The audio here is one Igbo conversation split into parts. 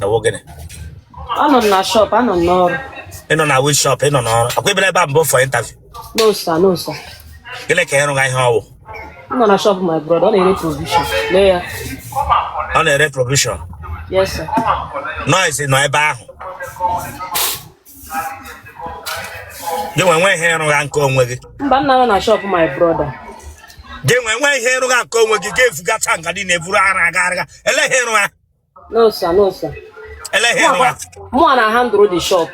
Ewo gịnị? Anọ m na shop, anọ m n'ọrụ. Ị nọ na which shop? Ị nọ n'ọrụ? Akwa ị bịara ebe a mbụ for interview? No sir, no sir. Gịnị ka ị rụga ihe ọwụ? M nọ na shop my brother, ọ na-ere provision. Lee ya. Ọ na-ere provision. Yes sir. Noise nọ ebe ahụ. Gị nwe nwe ihe ị rụga nke onwe gị? Mba, m na-anọ na shop my brother. Gị nwe nwe ihe ị rụga nke onwe gị ga-efugacha nga niile buru ara aga arịga. Ele ihe ị rụga? No sir, no sir. Ele ihe ị rụga? Mụa na handle the shop.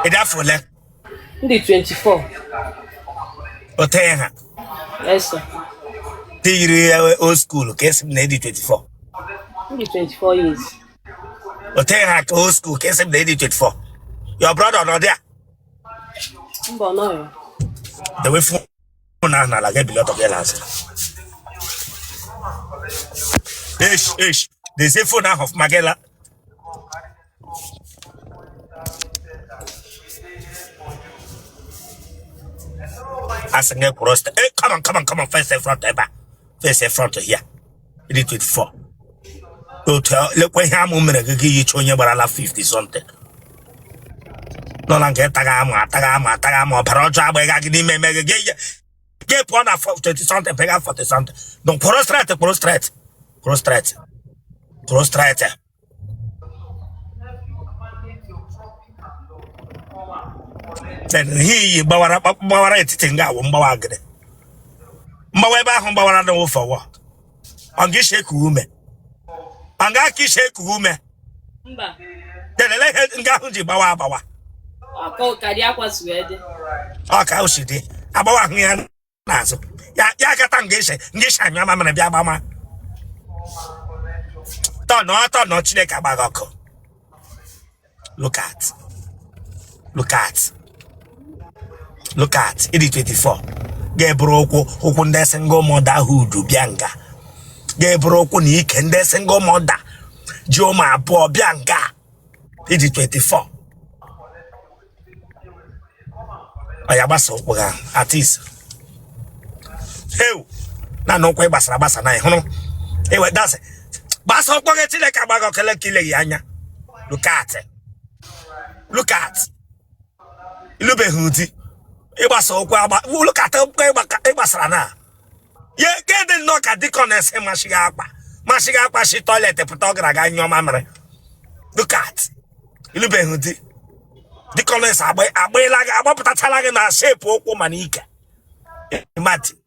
Ị dị afọ ole? M dị 24. Ote ha. Yes sir. Ti yiri old school ka ị sị m na ị dị 24. M dị 24 years. Ote ha ka old school ka ị sị m na ị dị 24. Your brother nọ there? Mba, ọ nọghị. Dewe phone ahụ n'ala gị bili ọtọ gị lazụ. Esh esh, dezie phone ahụ ọfụma gị la. Asị gị kwụrụ straight. Hey, come on, come on, come on, face front ebe a. Face front here. Ị dị 24. Otu lekwa ihe amụ mere gị gị yicha onye gbarala 50 something. Nọ na nke taga amụ ataga amụ ataga amụ ọbara ọjọọ agbaghị gị n'ime eme gị gị gị pụọ na 20 something pega 40 something. Don kwụrụ straight, kwụrụ straight, kwụrụ straight, kwụrụ straight. Then ihe i yi gbawara gbawara etiti nga awụ mgbawa agịrị mgbawa ebe ahụ gbawara na for what? Ọ ga ishe eku ume, ọ ga aka ishe eku ume. Mba. Then ele ihe nga ahụ ji gbawa agbawa? Ọ ka ụkarị akwa si wee dị. Ọ ka o si dị agbawa ahụ ya n'azụ ya ya gata nga ishe nga ishe anyụ mamịrị bịa gbama tọnụ tọnụ. Chineke agbaghị ọkụ. Look at, look at, look at. Ị dị 24 ga-eburu ụkwụ ụkwụ ndị single motherhood bịa nga, ga-eburu ụkwụ na ike ndị single mother ji ụmụ abụọ bịa nga. Ị dị 24. Ọ ya gbasa ụkwụ gị at least ewu na ụkwụ ị gbasara agbasa na ị hụrụ ewe dasị gbasa ụkwụ gị. Chineke agbaghị ọkụ ka ileghị anya. Look at, look at. Ị lụbeghị di, ịgbasa ụkwụ agba. Look at ụkwụ ị gbasara na ya ke dị nnọọ ka deaconess masịghị akpa masịghị akpa shi toilet pụta ọ gara aga nyụọ mamịrị. Look at. Ị lụbeghị di, deaconess agbaela gị agbapụtachala gị na shape ụkwụ ma na ike. Imagine.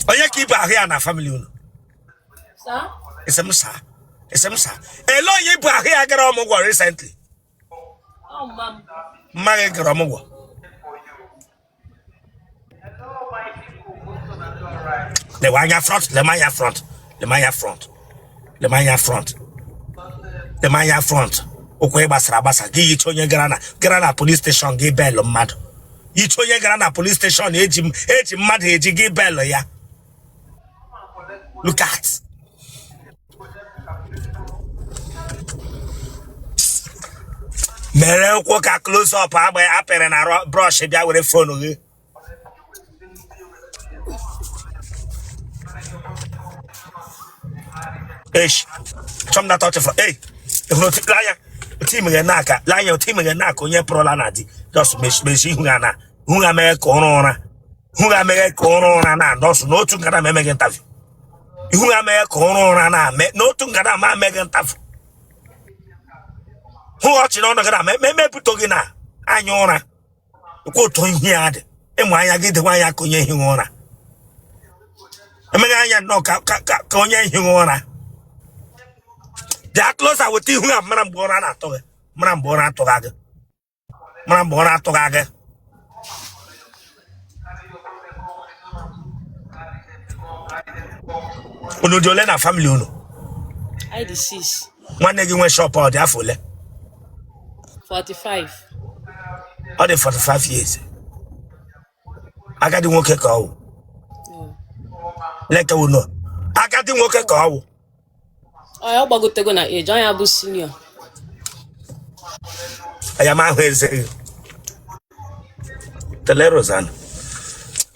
Onye ka ibu ahụ ya na family unu? Ị sị m saa, ị sị m saa. Ele onye ibu ahụ ya gara ọmụgwọ recently? Mma gị gara ọmụgwọ. Lewe anya front, leme anya front, leme anya front, leme anya front, leme anya front. Ụkwụ ị gbasara agbasa gị yicha onye gara na police station gị bail mmadụ, yicha onye gara na police station eji mmadụ eji gị bail ya. Look at. Mere ụkwụ ka close up agba apịrị na brush bịa were phone gị. Eish, chọm na touch from. Hey, hụrụ otu lee anya otu imeghe n'aka, lee anya otu imeghe n'aka onye pụrụla na di. Just mechi ihu ya na ihu ya mee ka ụra ụra ihu ya meghe ka ụra ụra na nọọsụ n'otu ngana ma emeghị interview. Ihu ya meghe ka ụra ụra na n'otu ngana ma emeghị interview. Hụ ọchị n'ọnụ gị na mepụta gị na anya ụra kwa otu ihu ya dị ịmụ anya gị dịkwa anya ka onye ehighị ụra emeghe anya nnọọ ka onye ehighị ụra. Bịa closer weta ihu ya mara mgbe ụra na-atụ gị, mara mgbe ụra atụghị gị, mara mgbe ụra atụghị gị. Unu dị ole na family unu? Anyị dị 6. Nwanne gị nwe shop ọ dị afọ ole? 45. Ọ dị 45 years. Agadi nwoke ka ọ wụ. Leke unu agadi nwoke ka ọ wụ. Ọ ya gbagotego na age, ọ ya bụ senior. Anya m ahụ eze gị. Tele Rosanna.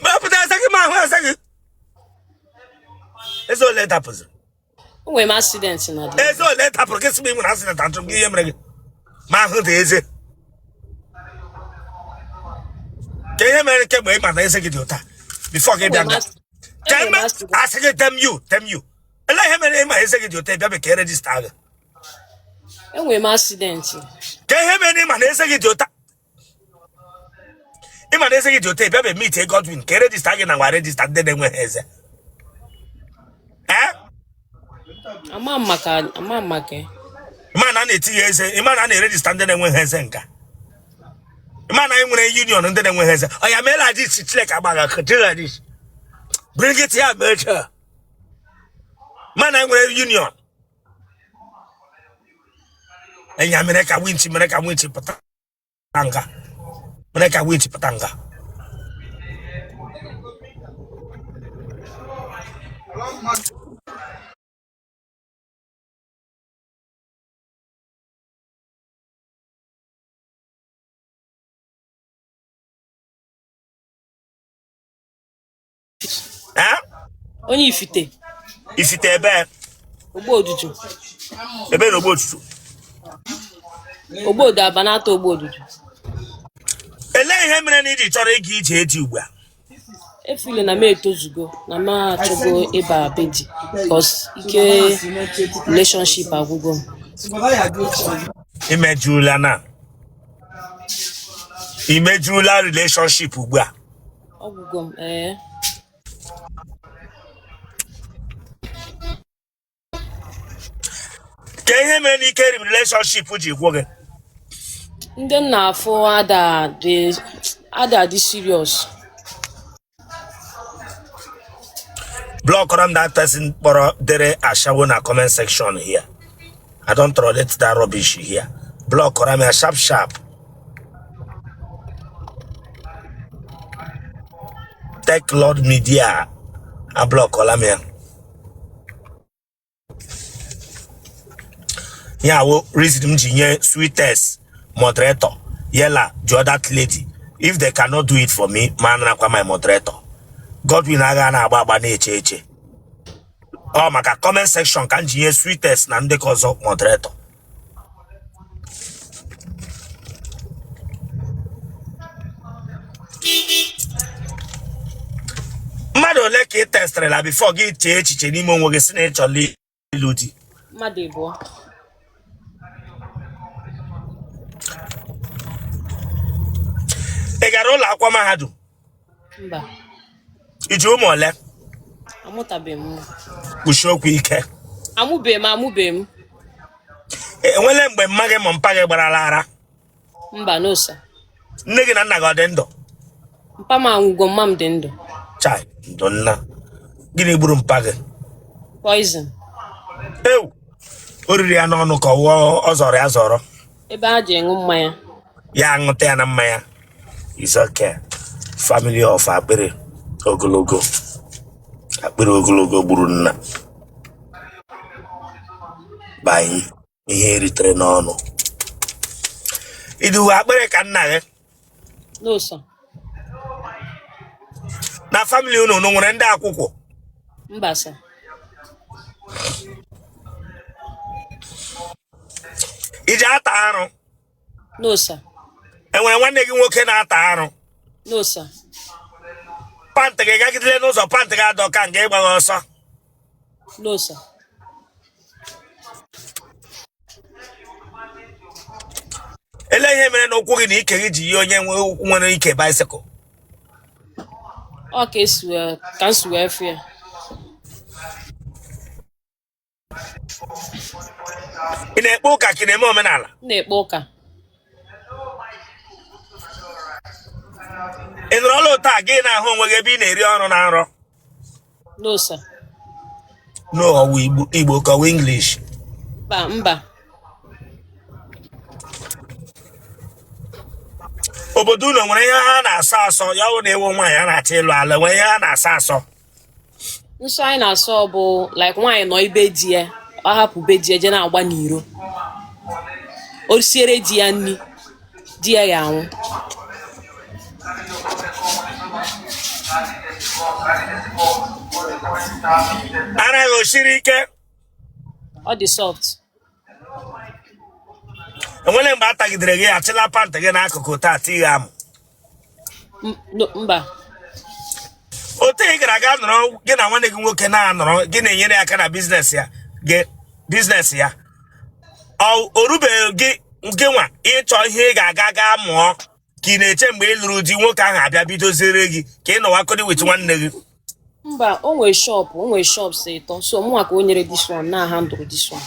Mepụta eze gị ma ahụ eze gị. Eze ole dapụziri? Enwere m accident na dị. Eze ole dapụrụ gị sị m ị nwere accident ajụ gị ihe mere gị ma ahụ dị eze. Ka ihe mere kemgbe ị ma na eze gị dị ụta before gị bịa Enwere m nga. enwere m Kemgbe accident. asị gị damn you, damn you. Ele ihe mere ị ma eze gị dị ụta bịa ka e register gị. Enwere m accident. Ka ihe mere ị ma na eze gị dị ụta ị ma na eze gị dị ụta bịa be meet Godwin ka e register gị na nwa register ndị na-enweghị eze. Ee? Ama m maka ama m maka ya. Ị ma na a na-etinye eze, ị ma na a na-eregister ndị na-enweghị eze nga. Ị ma na anyị nwere union ndị na-enweghị eze. Ọ ya meela dis Chineke agbaghị akụ jiri dis. Bring it here mecha. Ma na anyị nwere union. Enya mere ka winchi mere ka winchi pụta nga. Mere ka winchi pụta nga. Eh? Onye Ifite. Ifite ebe? Ogbodudu. Ebe na Ogbodudu? Ogbodu Abanata Ogbodudu. Elee ihe mere na i ji chọrọ ịga ije di ugbu a? Efeel na m etozugo na m achọgo ịba be di cause ike relationship agwụgo m. Imejula na imejula relationship ugbu a? Ọ gwụgo m ee. Ka ihe mere na ike relationship ji gwụ gị? Ndị m na-afụ ada dị ada dị serious. Blockọrọ m that person kpọrọ dere ashawo na comment section here. I don't tolerate that rubbish here. Blockọrọ m ya sharp sharp. Tech Lord Media ablockọla m ya. Ya wụ reason m ji nye sweetest moderator yela the other lady. If they cannot do it for me, ma anarakwa my moderator. Godwin agha na-agba agba na-eche eche. Ọ maka comment section ka m ji nye sweetest na ndị ka ọzọ moderator. Mmadụ ole ka ị testrịla before gị chee echiche n'ime onwe gị sị na ị chọrọ ịlụ di? Mmadụ ịbụọ. Ị gara ụlọ akwụkwọ mahadum? Mba. I ji ụmụ ole? Amụtabeghị m nwa. Kwusie okwu ike. Amụbeghị m, amụbeghị m. Enwele mgbe mma gị ma mpa gị gbarala ara? Mba, no sir. Nne gị na nna gị ọ dị ndụ? Mpa m anwụgo, mma m dị ndụ. Chai, ndụ nna. Gịnị gburu mpa gị? Poison. Ewu, o riri ya n'ọnụ ka ọ zọrọ ya zọrọ. Ebe ha ji aṅụ mmanya. Ya aṅụta ya na mmanya. Is okay. Family of akpịrị ogologo. Akpịrị ogologo gburu nna. Banyị ihe eritere n'ọnụ. Iduwe akpịrị ka nna gị? No sir. Na family unu unu nwere ndị akwụkwọ? Mba sir. I ji ata arụ? No sir. Enwere nwanne gị nwoke na-ata arụ? No sir. Pant gị gagidere n'ụzọ pant gị adọka nga ịgba gị ọsọ? No sir. Ele ihe mere na ụkwụ gị na ike gị ji yie onye nwere ike bicycle? Ọ ka esi wee ka m si wee fụ ya. Ị na-ekpe ụka ka ị na-eme omenala? M na-ekpe ụka. Ị nọrọla otu a gị na-ahụ onwe gị ebe ị na-eri ọrụ na nrọ? No sir. No, ọ wụ Igbo Igbo ka ọ wụ English? Mba mba. Obodo unu nwere ihe ha na-asọ asọ ya wụ na ị wụ nwaanyị a na-achọ ịlụ ala nwere ihe ha na-asọ asọ? Nsọ anyị na-asọ bụ like nwaanyị nọ ibe di ya, ọ hapụ be di ya jee na-agba n'iro, o siere di ya nri, di ya ya anwụ. Ara gị o siri ike? Ọ dị soft. Enwere mgbe a tagidere gị achịla pant gị n'akụkụ taa tighi amụ? Mba. Otu ị gara aga nọrọ gị na nwanne gị nwoke na-anọrọ, gị na-enyere ya aka na business ya, gị business ya o rubeghị gị, gị nwa ịchọ ihe ị ga-aga gaa mụọ, ka ị na-eche mgbe ị lụrụ di, nwoke ahụ abịa bidoziere gị, ka ị nọwakọdị with nwanne gị? Mba, o nwere shop, o nwere shops ịtọ, so mụnwa ka o nyere this one na handle this one.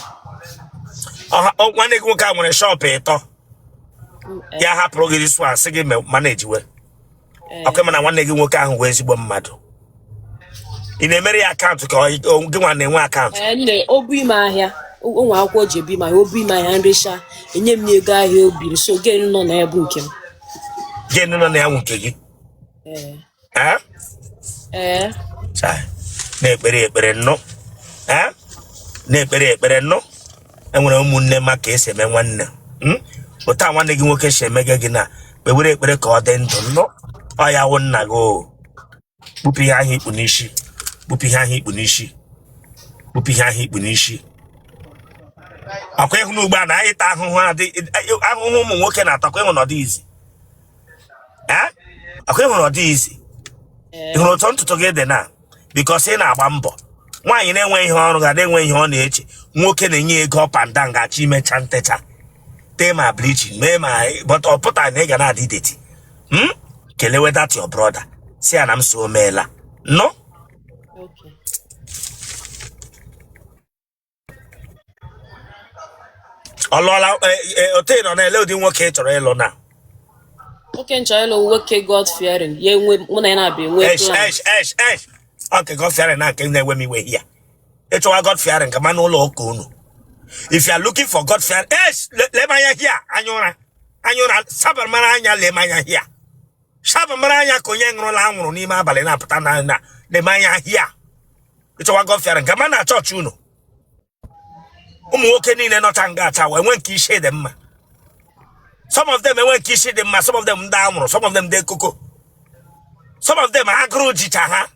Nwanne gị nwoke a nwere shop ịtọ? Ya hapụrụ gị this one, sị gị manage we? Ọkwa mana nwanne gị nwoke ahụ wụ ezigbo mmadụ. Ị na-emere ya account ka gị nwa na-enwe account? Nne, o bu ime ahịa, o nwe akwụkwọ o ji ebu ime ahịa. O bu ime ahịa, nrecha, enye m ego ahịa o biri, so gain nọ na ya bụ nke m. Gain nọ na ya bụ nke gị? Ee. Eh? Ee. Chai, na-ekpere ekpere nnụ. Eh? Na-ekpere ekpere nnụ. Enwere ụmụnne ma ka esi eme nwanne. Otu a nwanne gị nwoke si emege gị na kpewere ekpere ka ọ dị ndụ nnụ. Ọ ya wụ nna gị o. Kpupụ ihe ahụ i kpu n'isi. Kpupụ ihe ahụ i kpu n'isi. Kpupụ ihe ahụ i kpu n'isi. Ọkwa ịhụ n'ugbo a na ịta ahụhụ adị ahụhụ ụmụ nwoke na-atakwa, ịhụ na ọ dị easy. Ee? Ọkwa ịhụrụ ọ dị easy? Ị hụrụ otu ntutu gị dị na because ị na-agba mbọ. Nwaanyị na-enwe ihe ọrụ ga na-enwe ihe ọ na-eche, nwoke na-enye ego up and down, ga-achọ imecha ntecha, tee ma bleaching, mee ma, but ọ pụtara na ị ga na-adị dirty. Kelewe that your brother, si ya na m so o meela nọ. Okay. Ọ lụọla? Otu ị nọ na-ele ụdị nwoke ị chọrọ ịlụ na? Nwoke m chọrọ ịlụ, nwoke God fearing, ya enwe mụ na ya na-abịa enwe Esh. plan. Esh, esh, esh, okay, God fearing na nke na-ewe m iwe here. Ịchọwa God fearing, ka ma n'ụlọ ụka unu. If you are looking for God fearing, esh, lee m anya here. Anya ụra, anya ụra, saba mara anya, lee m anya here, saba mara anya ka onye ṅụrụla anwụrụ n'ime abalị na-apụta na lee m anya here. Ịchọwa God fearing, ka ma na chọọchị unu. Ụmụ nwoke niile nọcha nga acha wee nwee nke isi dị mma. Some of them enwe nke isi dị mma, some of them ndị anwụrụ, some of them ndị koko, some of them agụrụ jicha ha.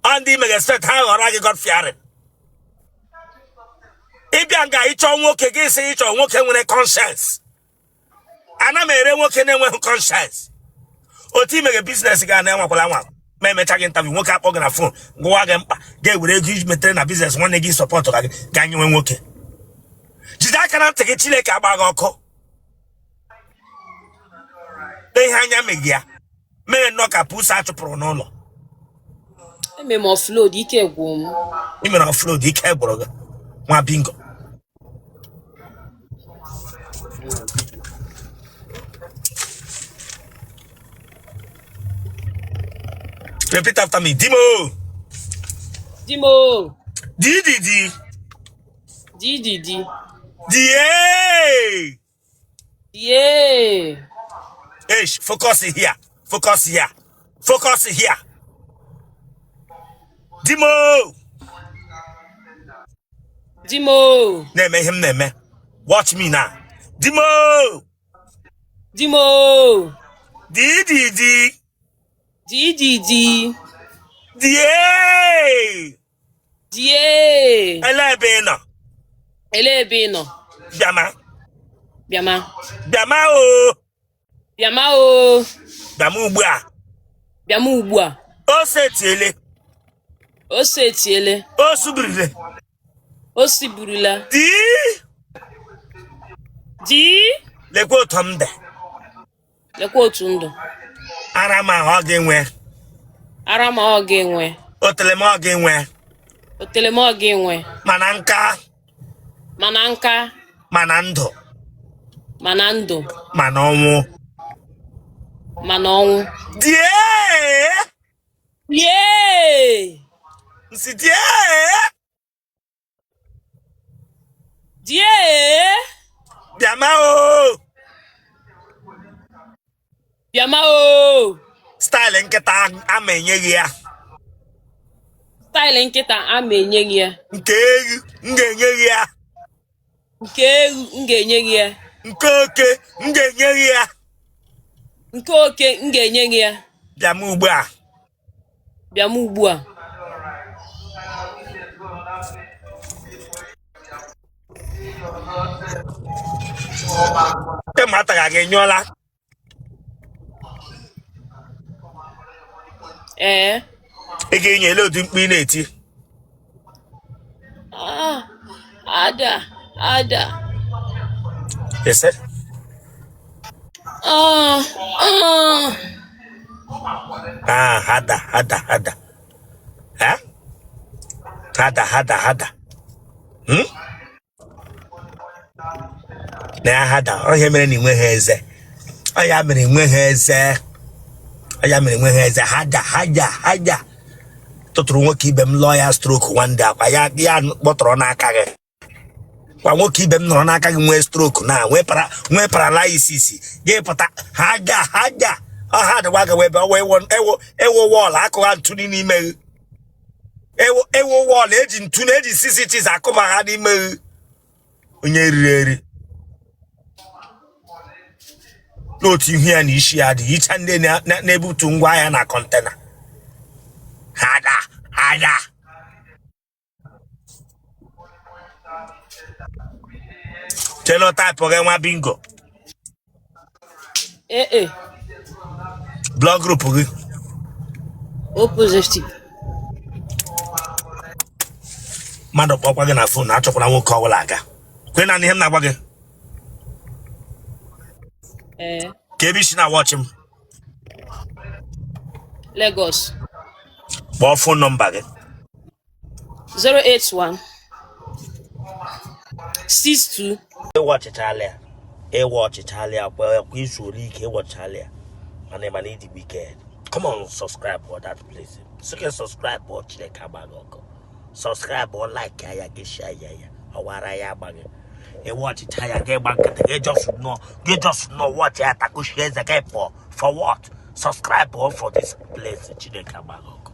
Ọ ndị mere expect ha ghọrọ gị God fearing? Ịbịa nga ịchọ nwoke, gị sị ịchọ nwoke nwere conscience. Ana m ere nwoke na-enweghị conscience. Otu imeghe business ga na-enwekwala nwa ma emecha gị interview, nwoke akpọ gị na phone gụwa gị mkpa, ga-ewere ego iji metere na business nwanne gị support ka gị ga nyewe nwoke. Jide aka na ntị gị, Chineke agba gị ọkụ. Lee ihe anya megị ya mere nnọọ ka pusa a chụpụrụ n'ụlọ. Eme m offload, ike gwụ m. Ị mere offload, ike gwụrụ gị, nwa bingo. Repeat after me. Di m o. Di m o. Di di di. Di di di. Di ee. Yee. Eish, focus here. Focus here. Focus here. Di m o. Di m o. Na-eme ihe m na-eme. Watch me now. Di m o. Di m o. Di di di. Di di di. Di ee. Die. Ele ebe ị nọ? Ele ebe ị nọ? Bịama. Bịama. Bịama o. Bịama o. Bịama ugbu a. Bịama ugbu a. O setiele. O setiele. O subirile. O siburula. Di. Di. Lekwa otu m dị. Lekwa otu m dị. Ara m ahụ ọ ga-enwe. Ara m ọ ga-enwe. Otele m ọ ga-enwe. Otele m ọ ga-enwe. Mana nka. Mana nka. Mana ndụ. Mana ndụ. Mana ọnwụ. Mana ọnwụ. Die. Die. M sị die. Die. Bịama o. Bịama o. Style nkịta ama enye gị ya. Style nkịta ama enye gị ya. Nke ewu m ga-enye gị ya. Nke ewu m ga-enye gị ya. Nke oke m ga-enye gị ya. Nke oke m ga-enye gị ya. Bịama ugbu a. Bịama ugbu a. Kemgbe ataga gị nyụọla? Ee. Ị ga-enye ele ụdị mkpu ị na-eti? Ah, ada, ada. Ese? Ah, ah. Ah, hada, hada, hada. Eh? Hada, hada, hada. Na ya hada, ọ ihe mere na enweghị eze. Ọ ya mere enweghị eze. Ọ ya mere enweghị eze. Hada, hada, hada. Tụtụrụ nwoke ibe m lụọ ya stroke one day akwa ya ya kpọtọrọ n'aka gị. Kwa nwoke ibe m nọrọ n'aka gị nwee stroke na nwee para nwee paralysis gị pụta ha ga ha ga ọ ha dịkwa gị ebe ọwa ewo ewo ewo wall akụgha ntu n'ime gị ewo ewo wall eji ntu na eji CCTV akụba ha n'ime gị onye riri eri n'otu ihu ya na isi ya dị icha ndị na-ebutu ngwa ahịa na container ha ga ha ga Genotype gị nwa bingo. AA. Blood group gị. O positive. Mmadụ kpọkwa gị na phone achọkwala nwoke ọbụla aga. Kwe na ihe m na-agwa gị. Ee. Ka ebe i si na-watch m. Lagos. Kpọọ phone number gị. 081 62. Ịwatchichala ya, ịwatchichala ya kwa kwa izu ole ike ịwatchichala ya mana mana ịdị wicked. Come on, subscribe for that place. Sị subscribe ọ Chineke agba gị ọkụ. Subscribe ọ like ya gị share ya ya ọwara ya agba gị. Ịwatchicha ya gị gba nkịtị gị just nọ gị just nọ watch ya takushie eze gị pụọ for what? Subscribe ọ for this place Chineke agba gị ọkụ.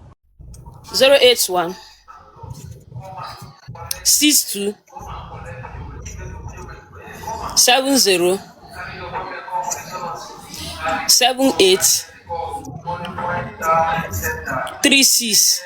081 62 70 78 36.